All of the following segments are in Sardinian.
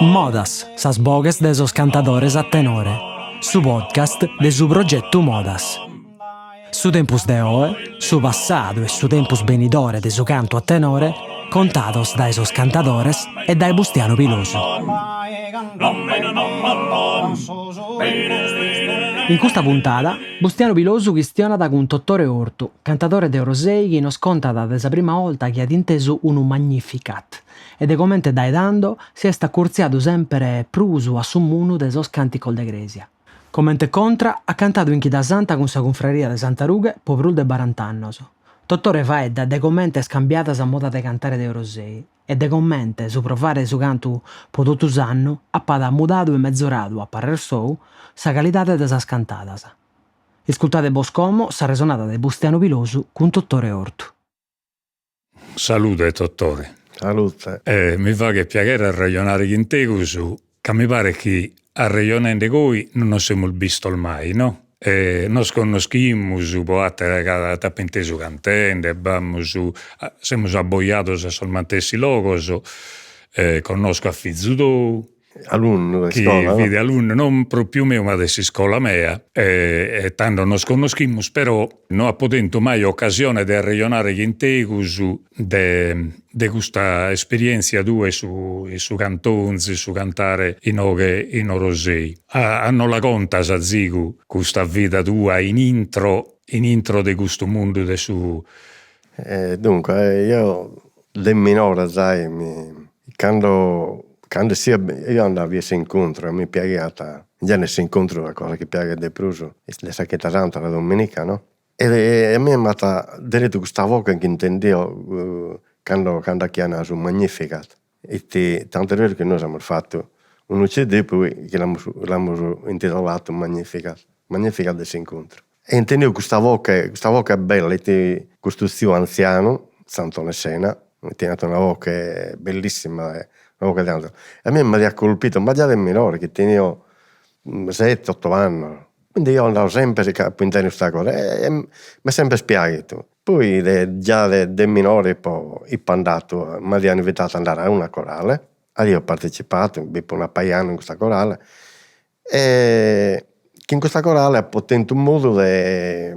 Modas, sas boghes de sos cantadores a tenore, su podcast de su progetu Modas. Su tempus de oe, su passadu e su tempus benidore de su cantu a tenore contados dae sos cantadores e dae Bustianu Pilosu. In custa puntada, Bustianu Pilosu chistionat cun Totore Ortu, cantadore de Orosei chi nos contat de sa prima 'olta chi at intesu unu Magnificat e de comente dae tando si est acurtziadu semper prus a su mundu de sos cànticos de crèsia. Comente contra, at cantadu in Chida Santa cun sa Cunfraria de Santa Rughe po prus de barant'annos. Totore faeddat de comente est cambiada sa moda de cantare de Orosei e de comente su provare su cantu po totu s'annu apat mudadu e mezoradu, a parrer sou, sa calidade de sas cantadas. Iscultade bos como s'arresonada de Bustianu Pilosu cun Totore Ortu. Salude Totore. Salude. Mi faghet piaghere arrejonare chin tegus, ca mi paret chi arrejonende goi non nos semus bistos mai, no? Nos connoschimus po atera ca t'apo intesu cantende, b'amus, semus abbojados a sos matessi logos, connosco a fizu tou Alunnu de iscola, chi fit alunnu non propriu meu ma de s'iscola mea e tando nos connoschimus però no apo tentu mai occasione de arrejonare chin tegus de de custa esperientzia tua 'e su 'e su cantonzu, su cantare inoghe in Orosei. A nos la contas azigu custa vida tua in intro in intro de custu mundu de su Duncas eo de minore zai mi cando cando essia eo andavo a s'incontru e mi piaghiat, in genere s'incontru sa cosa chi piaghet de prus est de sa chida santa sa dominica no, e a mie m'at deretu custa boghe chi intendio cando cando 'achian su Magnificat, it tantu est beru chi nois amus fatu unu cd poi chi l'amus l'amus intitoladu Magnificat, Magnificat de s'incontru. E intendio custa voche, custa voche bella, it custu tziu anzianu, Zantone Sena, teniat una voche bellissima, una voche de angelo, e a mie m'aiat colpidu, ma già de minore, chi tenio sette otto annos, quindi eo andao sempre ca apo intendiu custa cosa e m'est sempre piaghidu, poi de già de minore ipo ipo andadu, m'aian invitadu a andare a una corale, aio partecipadu, b'ipo una paja 'e annos in custa corale e chin custa corale apo tentu modu de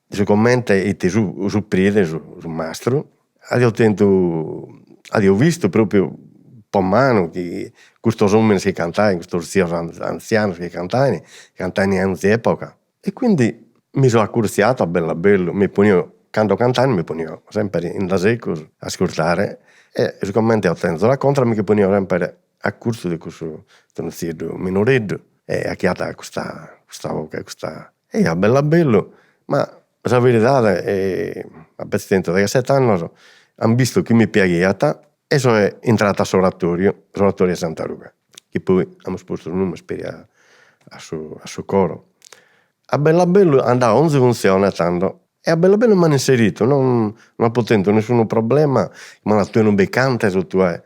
sigomente 'it su su pride su su mastru, aio tentu aio bistu propriu po manu chi custos omines chi cantain, custos tzios anzianos chi cantain, cantain in onzi epoca e quindi mi so accurziadu a bellu a bellu, mi ponio, cando cantain mi ponio sempre in dasegus a ascurtare e sigomente eo tenzo sa contra mi che ponio sempre accurzu de cussu unu tzieddu minoreddu e 'achiat custa custa 'oghe custa e eo a bellu a bellu, ma sa veridade apo tentu deghesett'annos, an bistu chi mi piaghiat e so intradu a s'oratoriu, s'oratoriu 'e Santa Rughe, chi poi amus postu su numen peri a a su a su coro. A bellu a bellu andao a onzi funtzione tando e a bellu a bellu m'an inseritu, non no apo tentu nessunu problema, m'an nadu tue non bi cantes o tue,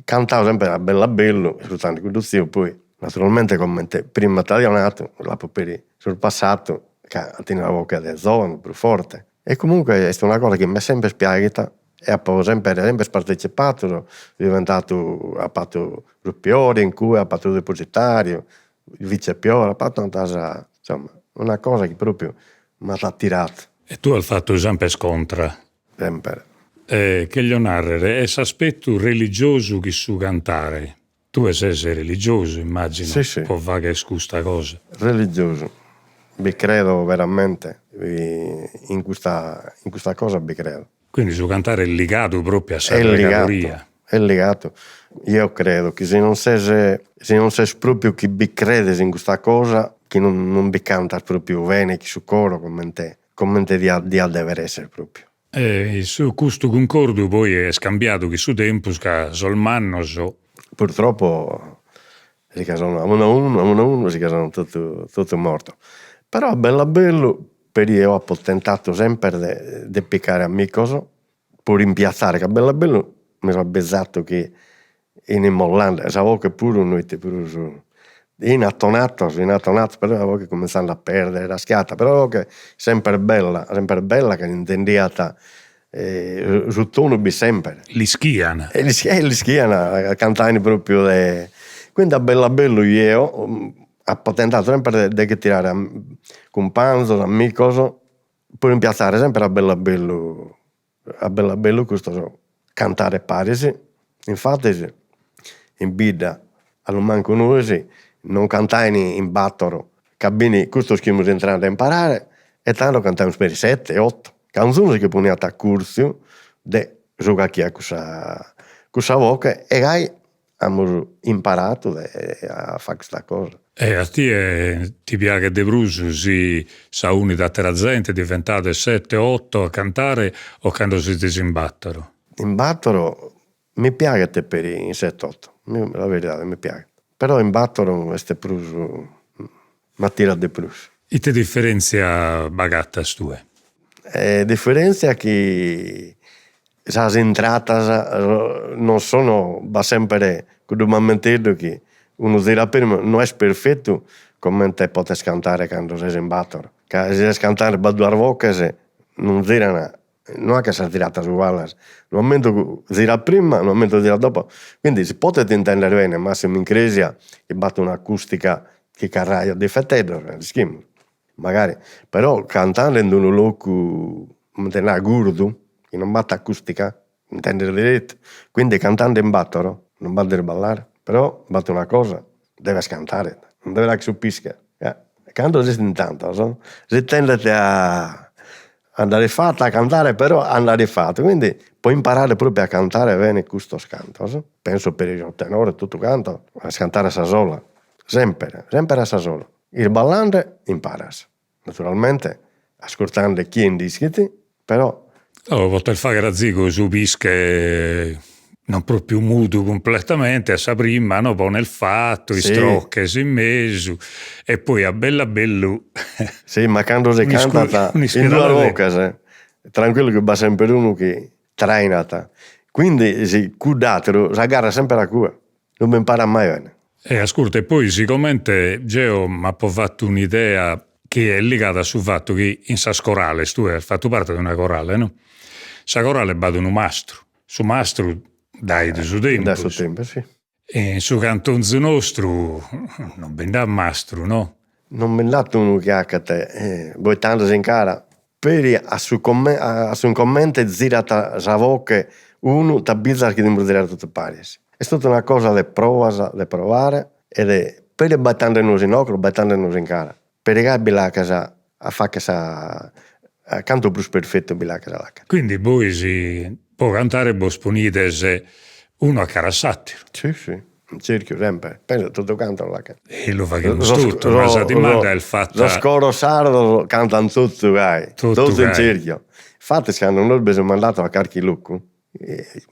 cantao sempre a bellu a bellu, iscurtende cuddu tziu poi naturalmente comente prima t'aio nadu l'apo peri surpassadu ca teniat una 'oghe de zovanu prus forte e comunque est una cosa chi m'est sempre piaghida e apo sempre sempre partecipadu, so diventadu, apo fatu su piore in cue, apo fatu su depositariu, vice piore, apo fatu tantas, insomma, una cosa chi propriu m'at attiradu. E tue as fatu sempre contra? Sempre. E cheglio narrer, e s'aspettu religiosu chin su cantare, tue ses religiosu immagino, sì, sì. po fagher custa cosa. Religiosu, bi credo veramente, in custa in custa cosa bi credo. Quindi su cantare est ligadu propriu a sa pregadoria. Est ligadu, eo credo chi si non ses si non ses propriu chi bi credes in custa cosa, chi non non bi cantas propriu bene chin su coro comente comente diat diat dever esser propriu. E su custu cuncordu poi est cambiadu chin su tempus ca sos mannos. Purtroppo si che sono a unu a unu a unu a unu si che sono totu totu mortos, però a bellu a bellu peri eo apo tentadu sempre de de picare amicos po rimpiazzare, ca a bellu a bellu mi so abbizadu chi 'ini mollende, sa 'oghe puru no 'it prus, 'ini attonados, 'ini attonados, però sa 'oghe cuminzende a perdere, raschiat, però 'oghe sempre bella, sempre bella ca l'intendiat. Su tonu b'it sempre. L'ischian. E l'ischian, cantain propriu de, quindi a bellu a bellu jeo apo tentadu sempre de che tirare cumpanzos, amigos, pro impiazzare sempre a bellu a bellu a bellu a bellu custos cantare paris, infattis in bidda allumancu nois non cantain in battor, ca b'in custos chi 'imus intrende a imparare e tando cantaimus peri sette otto, ca 'onzunu si che poniat accurzu de su chi 'achiat cussa cussa 'oghe e gai amus imparadu de a fagher custa cosa. E a tie ti piaghet de prus si s'aunit attera zente, diventades sette otto a cantare o cando sezis in battoro? In battoro mi piaghet peri in sette otto, la veridade mi piaghet, però in battoro est prus, m'attirat de prus. Ite differentzia b'agattas tue? Differentzia chi sas intradas non sono, b'at sempre cuddu mamenteddu chi unu zirat primu, no est perfettu comente podes cantare cando ses in battor, ca si ses cantende b'at duas boghes non ziran, no 'aghen sas ziradas uguales, unu mamentu zirat prima, unu mamentu zirat dopo, quindi si podet intender bene, massimu in cresia chi b'at un'acustica chi carraiat difetteddos, l'ischimus, magari, però cantende in d'unu logu, comente nai, gurdu, chi non b'at acustica, intendes derettu, quindi cantende in battor non b'at de isballare, però b'at una cosa, deves cantare, non deves fagher su pische, cando ses in tantos si tendet a andare fatu a cantare, però andare fatu, quindi pro imparare propriu a cantare bene custos cantos, penso peri sos tenores totu cantu, a cantare a sa sola, sempre, sempre a sa sola, isballende imparas, naturalmente ascurtende chie nd'ischit, però. Oh, podes fagher azigu su pische non propriu mudu cumpletamente, a sa prima no, pones fatu, istroches in mesu e poi a bellu a bellu Si, ma cando si cantat in duas boghes, tranquillu chi b'at sempre unu chi trainat, quindi si cudd'atteru s'aggarrat sempre a cue, non b'imparat mai bene. E ascurta, e poi sigomente jeo m'apo fatu un'idea chi est ligada a su fatu chi in sas corales, tue as fatu parte de una corale, no? Sa corale b'at unu mastru, su mastru dait su tempus. Dait su tempus, si. E in su cantonzu nostru non bi nd'at mastru, no? Non bi nd'at unu chi 'achet, boitandesi in cara, peri a su a su comente zirat sa 'oche unu t'abbizas chi devimus zirare totu paris. Est totu una cosa de proas, de provare e de peri boitandenos in ocros, boitandenos in cara, peri gai bi l'aches a fagher sa cantu prus perfettu bi l'aches a l'acher. Quindi bois po cantare bos ponides unu a cara a s'atteru. Si si. In cerchiu sempre, penso totu cantos l'achen. E lu faghimus totu, ma sa dimanda est fata. Sos coros sardos cantan totu gai, totu in cerchiu. Infattis cando nois bi semus andados a carchi locu,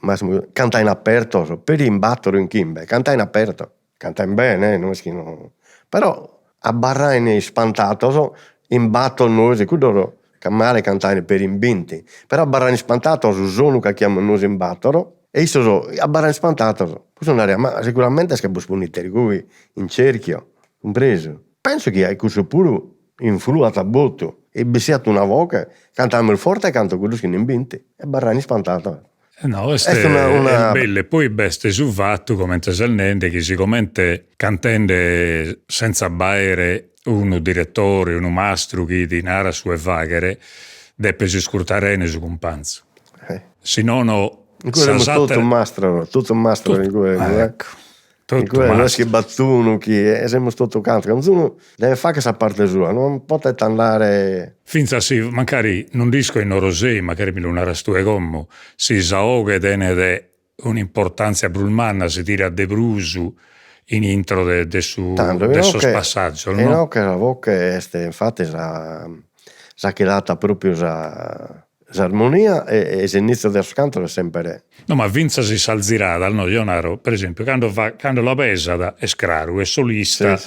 massimu cantain apertos, peri in battor o in chimbe, cantain apertos, cantain bene no est chi no, però abarrain ispantados in battor nois, cuddos ca male cantain peri in binti, però abarrain ispantados su sonu chi 'achiamus nois in battor e issos abarrain ispantados, cussu naraiat, ma siguramente est ca bos ponides goi in cerchio, cumpresu? Penso chi cussu puru influat a bottu e bi siat una boghe, cantamus forte cantu cuddos chi in binti e abarrain ispantados. No, est, est una, una... bellu e poi b'est su fatu, comente ses nende, chi sigomente cantende senza b'aere unu direttore, unu mastru chi ti narat su 'e faghere, depes iscurtare 'ene su cumpanzu. Eh. Si nono In cue semus totu mastros, totu mastros in cue, eh. Ecco. In cue no est chi b'at unu chi, semus totu cantos, onzunu devet fagher sa parte sua, non potet andare. Finzas si mancari non nd'isco in Orosei, mancari mi lu naras tue como, si sa 'oghe tenet un'importantzia prus manna, si tirat de prus in intro de de su de sos passaggios no? Inoghe sa 'oghe est infatti sa sa chi dat propriu sa S'armonia e s'initziu de sos cantos est sempre. No ma fintzas in sas ziradas, no, jeo naro, per esempiu, cando fa cando la pesat est craru, est solista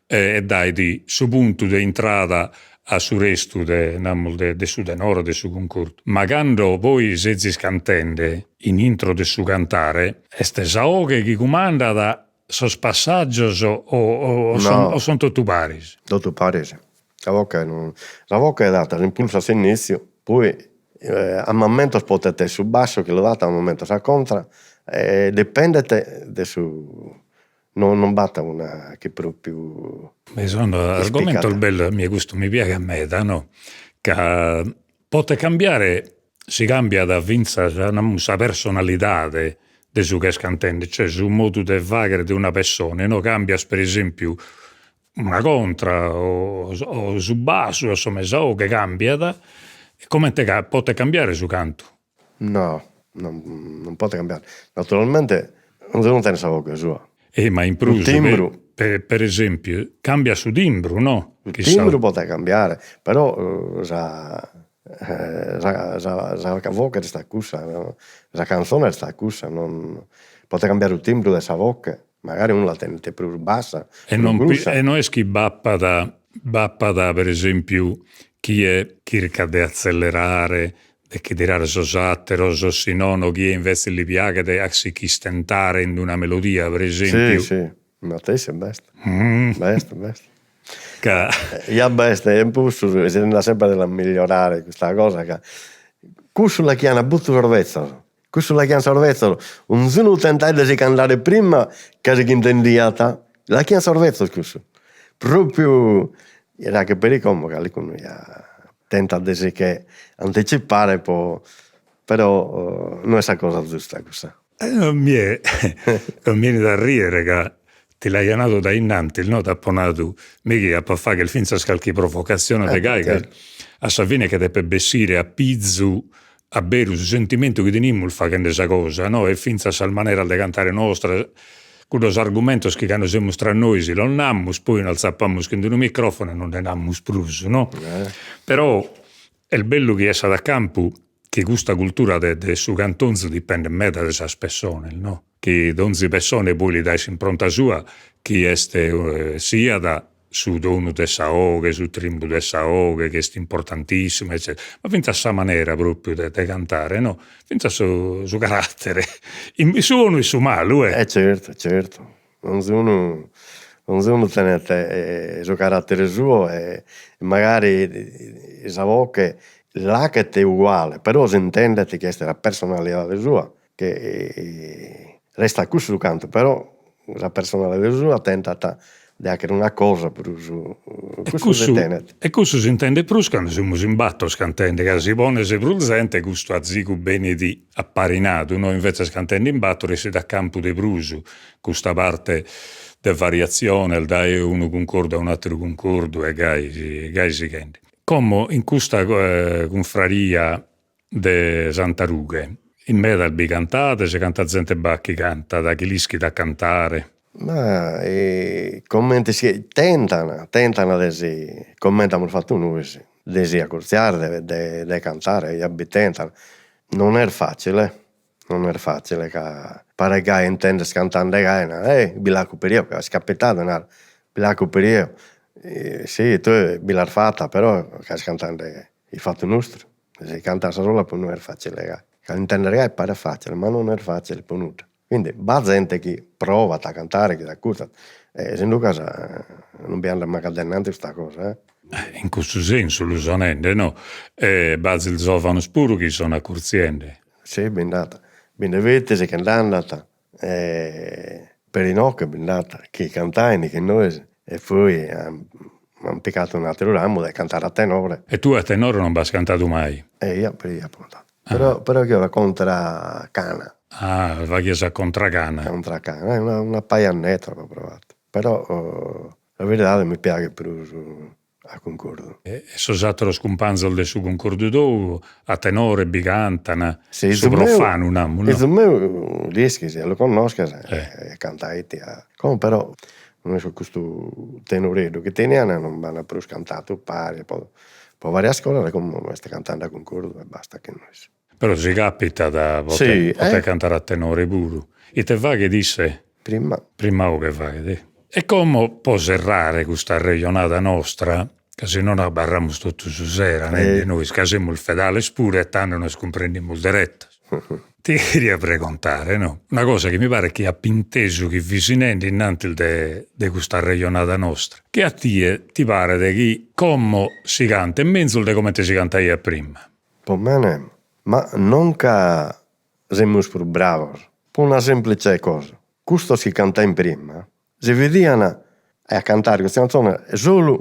e dait su puntu de intrada a su restu de, namus, de de su tenore, de su cuncordu, ma cando poi sezis cantende in intro de su cantare, est sa 'oghe chi cumandat sos passaggios o o son o son totu paris? Totu paris, sa 'oghe non, sa 'oghe dat s'impulsu a s'initziu, poi. A mamentos potet su bassu chi lu dat, a momentos sa contra, e dipendet de su, no non b'at una chi propriu Beh sono argomentos bellos, a mie custu mi piaghet meda no, ca potet cambiare, si cambiat finzas namus sa personalidade de su chi est cantende, cioè su modu de fagher de una pessone no, cambias per esempiu una contra o o su bassu o sa mesa 'oghe cambiat, comente potet cambiare su cantu. No, non potet cambiare, naturalmente 'onzunu tenet sa 'oghe sua. E ma in prus timbru per esempiu cambiat su timbru no? Su timbru potet cambiare, però sa sa sa voche restat cussa, sa canzone restat cussa, non potet cambiare su timbru de sa voche, magari unu la tenet prus bassa, prus grussa. E no est chi b'apat b'apat per esempiu chie chircat de atzellerare de che tirare sos ateros, si nono chie invece li piaghet a si ch'istentare in una melodia, per esempiu. Si, si, matessi b'est, b'est, b'est. Ca. Ja b'est, e in prus si tentat sempre de la migliorare custa cosa ca cussu l'aghian abutu sos bezzos, cussu l'aghian sos bezzos, 'onzunu tentait de si ch'andare prima ca si ch'intendiat, l'aghian sos bezzos cussu, propriu era che peri como calicunu ja tentat de si che anticipare po, però no est sa cosa giusta cussa. A mie mi 'enit a riere ca ti l'aia nadu dae innantis, no, t'apo nadu, mi chi apo a fagher finzas calchi provocatzione de gai, ca a sa fine che depet bessire a pizu a beru su sentimentu chi tenimus faghende sa cosa, no, e finzas sas maneras de cantare nostras, cuddos argumentos chi cando semus tra nois los namus, poi nos zapamus chin d'unu microfono e non nde namus prus, no, però est bellu chi 'essat a campu chi custa cultura de de su cantonzu dipendet meda de sas pessones, no, chi donzi pessone poi li daet s'impronta sua chi est siat su tonu de sa 'oghe, su trimbu de sa 'oghe chi est importantissimu eccetera, ma finzas sa manera propriu de de cantare no, finzas su su carattere, su 'onu e su malu eh. E certu certu, 'onzunu 'onzunu tenet su carattere suo e magari sa 'oghe l'aghet uguale, però s'intendet chi est sa personalidade sua, che restat cussu su cantu, però sa personalidade sua tentat de 'achere una cosa prus, cussu si tenet. E cussu s'intendet prus cando semus in battos cantende, ca si pones prus zente custu azigu benit apparinadu, no, inveces cantende in battor essit a campu de prus custa parte de variatziones dae unu cuncordu a un'atteru cuncordu e gai gai sighende. Como in custa cunfraria de Santa Rughe. In medas bi cantades, canta zente b'at chi cantat, chi l'ischit a cantare? Ma comente si tentan, tentan de si, comente amus fatu nois, de si acurziare, de de cantare, ja bi tentan, non est facile, non est facile ca paret gai intendes cantende gai, naras eh bi l'aco peri 'eo, ca est capitadu, naro, bi l'aco peri 'eo, si tue bi l'as fata però ca ses cantende Ifatu nostru, si cantat a sa sola puru no est facile gai, ca l'intender gai paret facile, ma non est facile pro nudda, quindi b'at zente chi provat a cantare, chi s'accurziat, e sinnucas non bi andat mancu addenanti custa cosa eh. In custu sensu lu so nende no, e b'azis zovanos puru chi sono accurziende. Si bi nd'at, bi nde fit, si che nd'andat E peri inoghe bi nd'at chi cantain chin nois e poi an picadu un'atteru ramu de cantare a tenore. E tue a tenore non b'as cantadu mai? Eia, peri eo apo cantadu, però però chi eo contra cana. Ah, faghias a contra cana. Contra cana, una una paja 'annettas apo provadu, però sa veridade mi piaghet prus a cuncordu. E sos atteros cumpanzos de su cuncordu tou a tenore bi cantan, su profanu namus no? Fizu meu l'ischis, lu connosches, e cantait a como però no isco custu tenoreddu chi tenian non b'an prus cantadu paris po po varias cosas e como est cantende a cuncordu e basta chin nois. Però si capitat potet cantare a tenore puru. Ite faghet isse? Prima. Prima 'oghe faghet. E como po serrare custa arrejonada nostra, ca si nono abarramus totu su sera nende nois ca semus fedales puru e tando nos cumprendimus deretos. Ti cheria pregontare no, una cosa chi mi paret chi apo intesu chi fis nende innantis de de custa arrejonada nostra, chi a tie ti paret chi como si cantet menzus de comente si cantaiat prima. Po mene, ma non ca semus prus bravos, po una semplice cosa, custos chi cantain prima si bidian a cantare custa canzone solu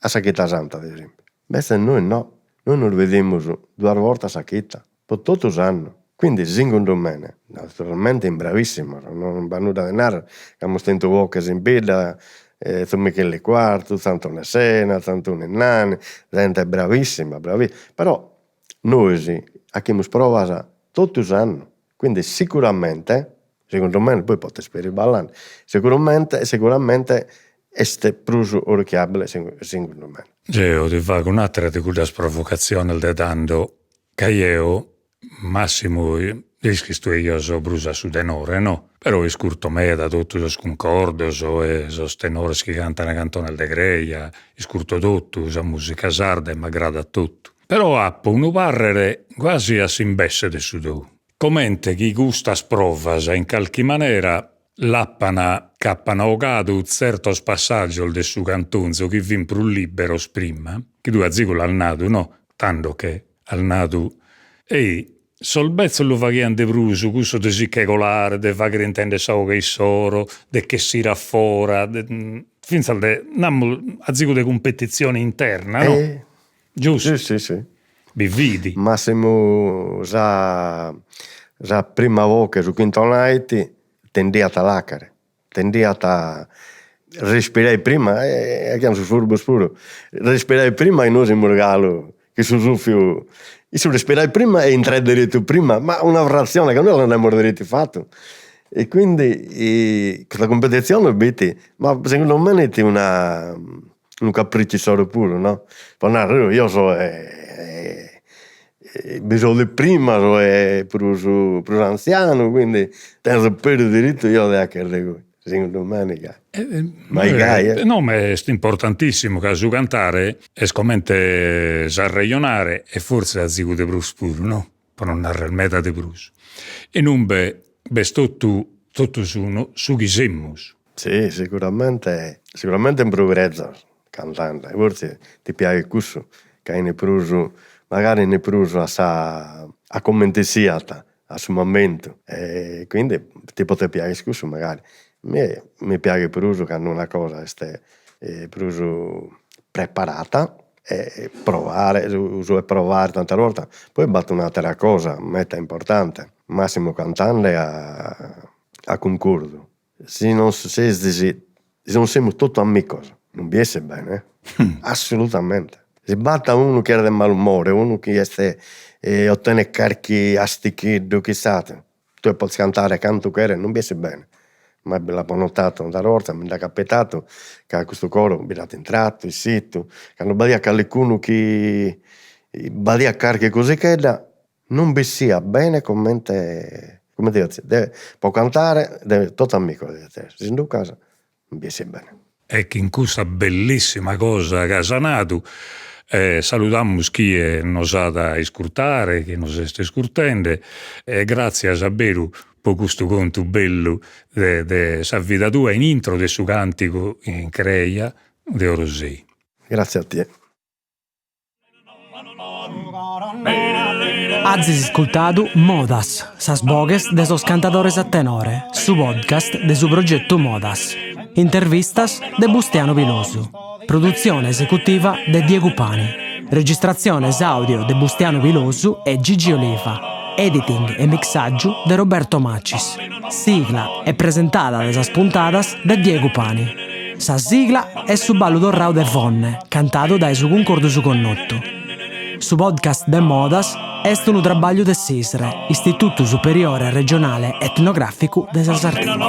a sa chida santa, ad esempiu, invece nois no, nois nos bidimus duas bortas sa chida, po totu s'annu, quindi segundu mene, naturalmente in bravissimos, non b'at nudda de narrer, ca amus tentu boghes in bidda, Tziu Micheli Quartu, Zantone Sena, Zantoni Nani, zente bravissima bravissima, però nois 'aghimus provas totu s'annu, quindi sicuramente, segundu mene, poi potzo esser puru isballende, sicuramente sicuramente est prus orecchiabile segundu mene. Jeo ti fago un'attera de cuddas provocatziones de tando, ca jeo Massimu, l'ischis tue jeo so prus a su tenore, no? Però iscurto meda totu sos cuncordos e sos tenores chi cantan cantones de creja, iscurto totu sa musica sarda e m'agradat totu. Però apo unu parrere guasi a s'imbesse de su tou, comente chi custas provas in calchi manera l'apan ch'apan 'ogadu tzertos passaggios de su cantonzu chi fin prus liberos prima, chi tue azigu l'as nadu, no? Tando che as nadu, ei, sos betzos lu faghian de prus, cussu de si che colare, de fagher intender sa 'oghe issoro, de ch'essire a fora, de fintzas de, namus, azigu de cumpetitzione interna, no? Giustu? Si si si. Bi fit. Massimu sa sa prima 'oghe, su chi intonait, tendiat a l'achere tendiat a respirai prima e 'aghian sos furbos puru, respirai prima e nois semus galu chi su suffiu, issu respirait prima e intrait derettu prima, ma una frazione ca nois l'andamus derettu fatu e quindi custa cumpetizione b'it, ma segundu mene 'it una unu capricciu issoro puru no, po narrer eo so bi so de prima, so prus prus anzianu, quindi tenzo puru dirittu eo de 'acher de goi, segundu mene gai, ma est gai eh. No ma est importantissimu ca su cantare est comente s'arrejonare e forsis azigu de prus puru no, po non narrer meda de prus, inumbe b'est totu totu su su chi semus. Si, sicuramente sicuramente in prus grezos cantende, forsis ti piaghet cussu, ca 'enit prus, magari 'enit prus a sa a comente siat a su momentu e quindi ti potet piagher cussu magari, a mie mi piaghet prus cando una cosa est prus preparata e provare, su su 'e provare tantas bortas, poi b'at un'attera cosa meda importante, massimu cantende a a cuncordu Si non sezis, si non semus totu amicos, non bi essit bene, assolutamente. Si b'at unu chi est de malumore, unu chi est o tenet carchi asticheddu, chissà, tue podes cantare cantu cheres, non bi essit bene. Ma bi l'apo notadu tantas bortas, mi nd'at capitadu ca custu coro bi nd'at intradu, essidu, cando b'aiat calicunu chi b'aiat carchi cosighedda Non bessiat bene comente comente diat esser, po cantare deve totu amicos devet esser, sinducas non bi essit bene. E chin custa bellissima cosa chi as nadu saludamus chie nos at a iscurtare, chie nos est iscurtende e gratzias a beru po custu contu bellu de de sa vida tua in intro de su cantigu in creja de Orosei. Gratzie a tie. Azis iscultadu Modas, sas boghes de sos cantadores a tenore, su podcast de su progetu Modas. Intervistas de Bustianu Pilosu. Produtzione esecutiva de Diegu Pani. Registratziones àudio de Bustianu Pilosu e Gigi Oliva. Editing e mixàgiu de Roberto Macis. Sigla e presentada de sas puntadas de Diegu Pani. Sa sigla est su ballu torrau de Fonne, cantadu dae su Cuncordu Su Connotu. Su podcast de Modas est unu trabagliu de s'ISRE, Istitutu Superiore Regionale Etnogràficu de sa Sardigna.